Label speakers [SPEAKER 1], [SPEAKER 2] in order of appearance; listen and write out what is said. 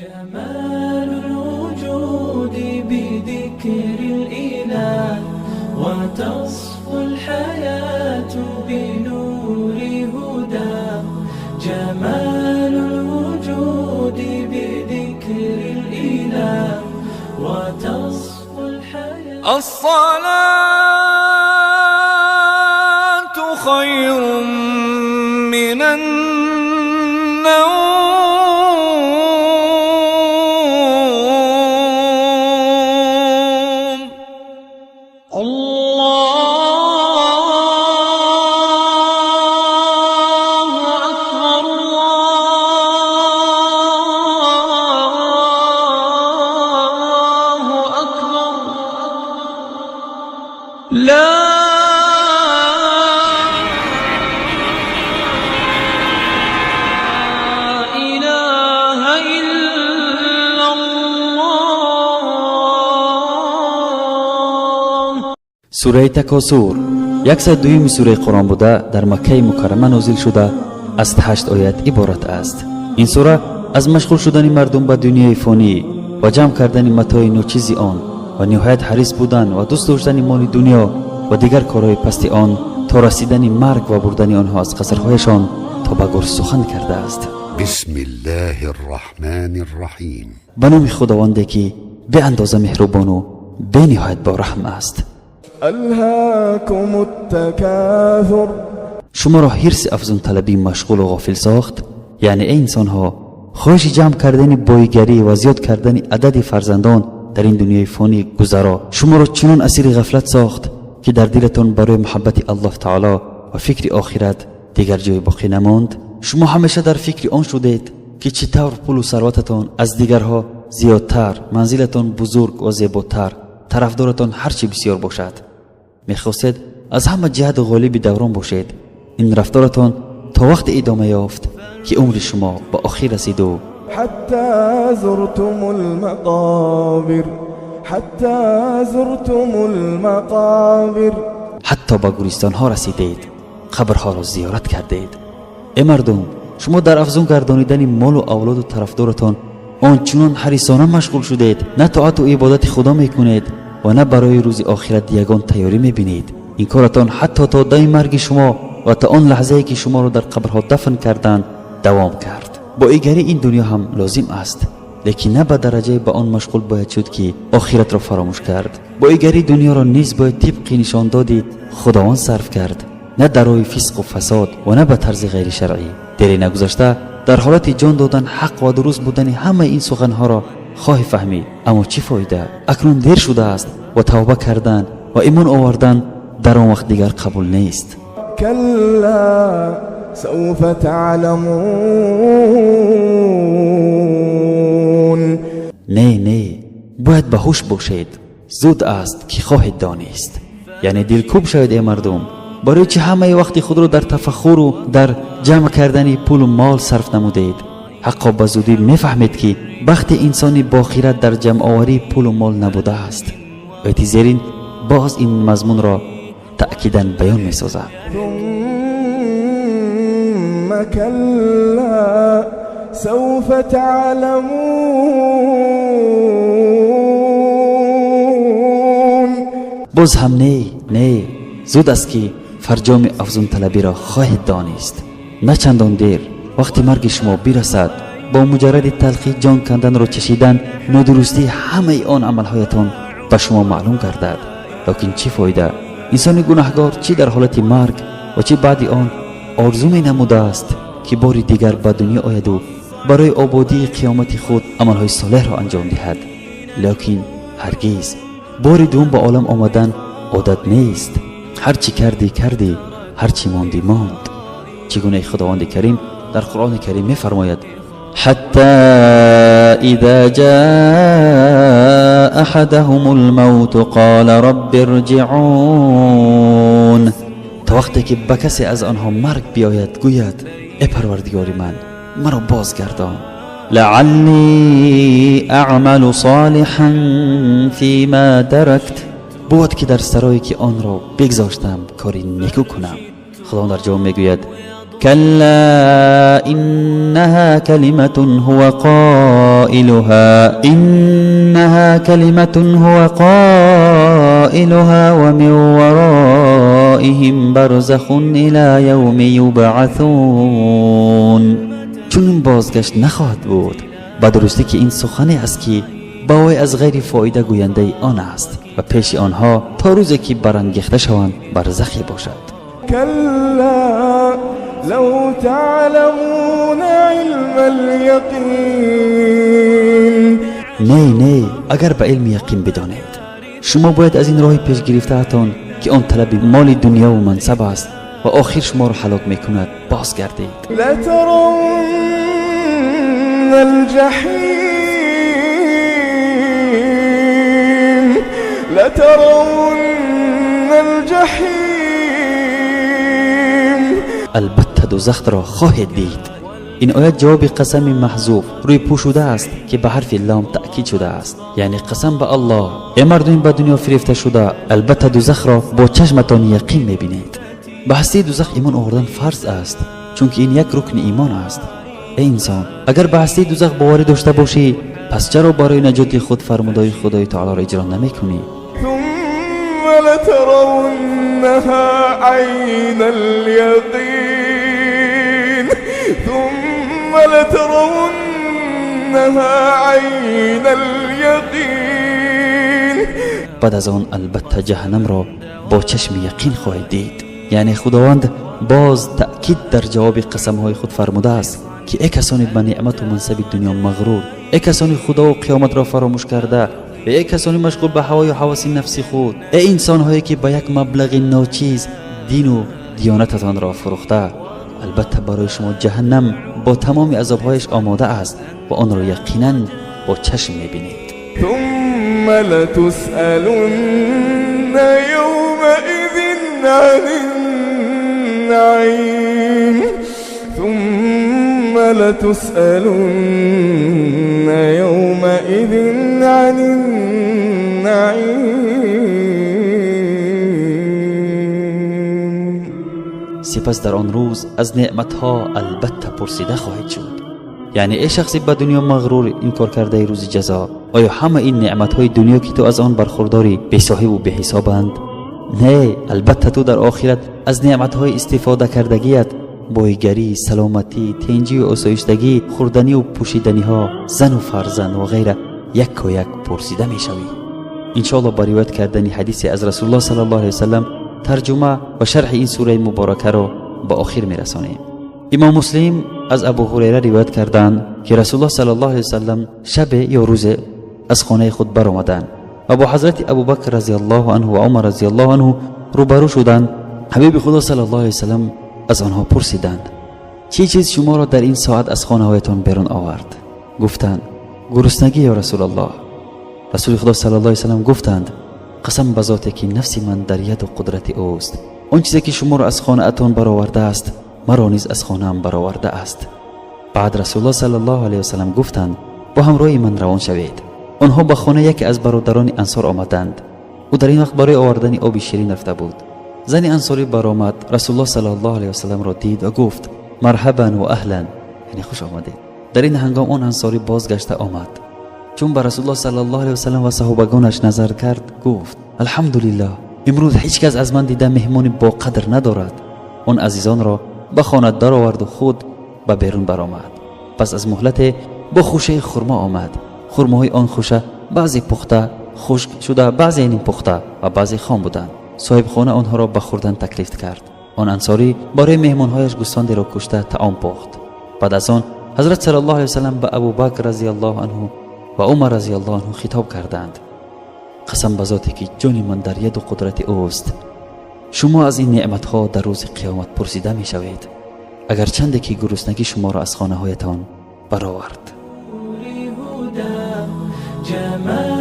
[SPEAKER 1] جمال الوجود بذكر الإله وتصفو الحياة بنور هدى جمال الوجود بذكر الإله وتصفو الحياة.
[SPEAKER 2] الصلاة خير من النوم.
[SPEAKER 3] الله أكبر الله أكبر لا إله إلا الله.
[SPEAKER 4] Сураи Такосур 102-юми сураи Қуръон буда, дар Маккаи Мукаррама нозил шуда, аз 8 оят иборат аст. Ин сура аз машғул шудани мардум ба дунёи фонӣ ва ҷамъ кардани матои ночизи он ва ниҳоят ҳарис будан ва дӯст доштани моли дунё ва дигар корҳои пасти он то расидани марг ва бурдани онҳо аз қасрҳояшон то ба гур сухан кардааст.
[SPEAKER 5] بسم الله الرحمن الرحيم.
[SPEAKER 4] Ба номи Худованде, ки беандоза меҳрубону бениҳоят бораҳм аст.
[SPEAKER 6] ألهاكم التكاثر.
[SPEAKER 4] Шуморо ҳирси афзунталабӣ машғулу ғофил сохт, яъне эй инсонҳо, хоҳиши ҷамъ кардани боигарӣ ва зиёд кардани адади фарзандон дар ин дунёи фонӣ гузаро шуморо чунон асири ғафлат сохт, ки дар дилатон барои муҳаббати Аллоҳ таоло ва фикри охират дигар ҷой боқӣ намонд. Шумо ҳамеша дар фикри он шудед, ки чӣ тавр пулу сарвататон аз дигарҳо зиёдтар, манзилатон бузург ва зеботар, тарафдоратон ҳарчи бисёр бошад. Мехостед аз ҳама ҷиҳат ғолиби даврон бошед. Ин рафторатон то вақте идома ёфт, ки умри шумо ба охир расиду
[SPEAKER 6] حتى زرتم المقابر حتى زرتم المقابر.
[SPEAKER 4] Ҳатто ба гӯристонҳо расидед, қабрҳоро зиёрат кардед. Э мардум, шумо дар афзун гардонидани молу авлоду тарафдоратон ончунон ҳарисона машғул шудед, на тоату ибодати Худо мекунед ва на барои рӯзи охират ягон тайёрӣ мебинед. Ин коратон ҳатто то дами марги шумо ва то он лаҳзае, ки шуморо дар қабрҳо дафн карданд, давом кард. Боигарӣ ин дунё ҳам лозим аст, лекин на ба дараҷае ба он машғул бояд шуд, ки охиратро фаромӯш кард. Боигарии дунёро низ бояд тибқи нишондоди Худованд сарф кард, на дар роҳи фисқу фасод ва на ба тарзи ғайришаръӣ. Дере нагузашта дар ҳолати ҷон додан ҳақ ва дуруст будани ҳамаи ин суханҳоро хоҳӣ фаҳмид. Аммо чӣ фоида? Акнун дер шудааст ва тавба кардан ва имон овардан дар он вақт дигар қабул нест.
[SPEAKER 6] كلا سوف تعلمون.
[SPEAKER 4] Не, не, бояд ба ҳуш бошед. Зуд аст, ки хоҳед донист. Яъне дилкӯб шавед. Э мардум, барои чӣ ҳамаи вақти худро дар тафаххуру дар ҷамъ кардани пулу мол сарф намудед? Ҳаққо, ба зудӣ мефаҳмед, ки бахти инсони бохират дар ҷамъоварии пулу мол набудааст. Ояти зерин боз ин мазмунро таъкидан баён месозад.
[SPEAKER 6] ثم كلا سوف تعلمون.
[SPEAKER 4] Боз ҳам не, не, зуд аст, ки фарҷоми афзунталабиро хоҳед донист. На чандон дер вақти марги шумо бирасад, бо муҷарради талхӣ ҷон канданро чашидан нодурустии ҳамаи он амалҳоятон ба шумо маълум гардад. Лекин чӣ фоида? Инсони гунаҳгор чӣ дар ҳолати марг ва чӣ баъди он орзу менамудааст, ки бори дигар ба дунё ояду барои ободии қиёмати худ амалҳои солеҳро анҷом диҳад. Лекин ҳаргиз бори дуввум ба олам омадан одат нест. Ҳар чӣ кардӣ, кардӣ, ҳар чӣ мондӣ, монд. Чӣ гунаи Худованди Карим дар Қуръони Карим мефармояд: حتى إذا جاء أحدهم الموت قال رب ارجعون. То вақте ки ба касе аз онҳо марг биёяд, гӯяд: «Э Парвардигори ман, маро бозгардон. لعلي أعمل صالحا فيما تركت. Бувад, ки дар сарое, ки онро бигзоштам, кори некӯ кунам». Худованд дар ҷавоб мегӯяд: كلا إنها كلمة هو قائلها. قائلها إنها كلمة هو قائلها ومن ورائهم برزخ إلى يوم يبعثون. چون بازگشت نخواهد بود. به درستی که این سخنی است که با وی از غیر فایده گوینده آن است و پیش آنها تا روزی که برانگیخته شوند برزخی باشد.
[SPEAKER 6] کلا لو تعلمون علم الیقین.
[SPEAKER 4] نه نه، اگر به علم یقین بدانید شما باید از این راه پیش گرفته‌تان که آن طلب مال دنیا و منصب است و آخر شما را هلاک میکند بازگردید.
[SPEAKER 6] لترون الجحیم لترون الجحیم.
[SPEAKER 4] البته دوزخ را خواهید دید. این آیت جواب قسم محذوف روی پوشوده است که به حرف لام تأکید شده است، یعنی قسم به الله ای مردم به دنیا فریفته شده، البته دوزخ را با چشمتان یقین میبینید. به هستی دوزخ ایمان آوردن فرض است، چون که این یک رکن ایمان است. ای انسان، اگر به هستی دوزخ باوری داشته باشی، پس چرا برای نجات خود فرمودهای خدای تعالی را اجرا نمیکنی؟
[SPEAKER 6] ثم لترونها عین الیقین ثم لترونها عین الیقین.
[SPEAKER 4] بعد از آن البته جهنم را با چشم یقین خواهید دید. یعنی خداوند باز تأکید در جواب قسمهای خود فرموده است که ای کسانی به نعمت و منصب دنیا مغرور، ای کسانی خدا و قیامت را فراموش کرده، و ای کسانی مشغول به هوای و هوس نفسی خود، ای انسانهایی که به یک مبلغ ناچیز دین و دیانتتان را فروخته، البته برای شما جهنم با تمام عذابهایش آماده است و آن را یقینا با چشم میبینید.
[SPEAKER 6] ثم لتسألن یومئذ عن النعیم ثم لتسألن یومئذ عن النعیم.
[SPEAKER 4] سپس در آن روز از نعمتها البته پرسیده خواهید شد. یعنی ای شخصی به دنیا مغرور انکار کرده روز جزا، آیا همه این نعمتهای دنیا که تو از آن برخورداری بی صاحب و بی حسابند؟ نه، البته تو در آخرت از نعمتهای استفاده کردگیت، بایگری، سلامتی، تنجی و آسایشتگی، خوردنی و پوشیدنی ها، زن و فرزند و غیره یک و یک پرسیده می شوی. انشاءالله با روایت کردن حدیث از رسول الله صلی الله علیه وسلم ترجمه و شرح این سوره مبارکه را به آخر می رسانیم. امام مسلم از ابو هریره روایت کردند که رسول الله صلی الله علیه وسلم شب یا روز از خانه خود برآمدند و با حضرت ابوبکر رضی الله عنه و عمر رضی الله عنه روبرو شدند. حبیب خدا صلی الله علیه وسلم از آنها پرسیدند چه چیز شما را در این ساعت از خانه هایتان بیرون آورد؟ گفتند گرسنگی یا رسول الله. رسول خدا صلی الله علیه وسلم گفتند قسم به ذاتی که نفس من در ید و قدرت اوست، آن چیزی که شما را از خانه اتان برآورده است مرا نیز از خانه ام برآورده است. بعد رسول الله صلی الله علیه وسلم گفتند با همراه من روان شوید. آنها به خانه یکی از برادران انصار آمدند. او در این وقت برای آوردن آب شیرین رفته بود. زن انصاری برآمد، رسول الله صلی الله علیه وسلم را دید و گفت مرحبا و اهلا، یعنی خوش آمدید. در این هنگام آن انصاری بازگشته آمد. چون به رسول الله صلی الله علیه وسلم و صحابگانش نظر کرد گفت الحمدلله، امروز هیچ کس از من دیده مهمان با قدر ندارد. آن عزیزان را به خانه درآورد و خود به بیرون برآمد. پس از مهلت با خوشه خرما آمد. خرماهای آن خوشه بعضی پخته خشک شده، بعضی نیم پخته و بعضی خام بودند. صاحب خانه آنها را به خوردن تکلیف کرد. آن انصاری برای مهمانهایش گوسفندی را کشته طعام پخت. بعد از آن حضرت صلی الله علیه وسلم به ابوبکر رضی الله عنه و عمر رضی الله عنه خطاب کردند قسم به ذاتی که جان من در ید و قدرت اوست، شما از این نعمتها در روز قیامت پرسیده می شوید، اگر چنده که گرسنگی شما را از خانه هایتان برآورد.
[SPEAKER 1] جمال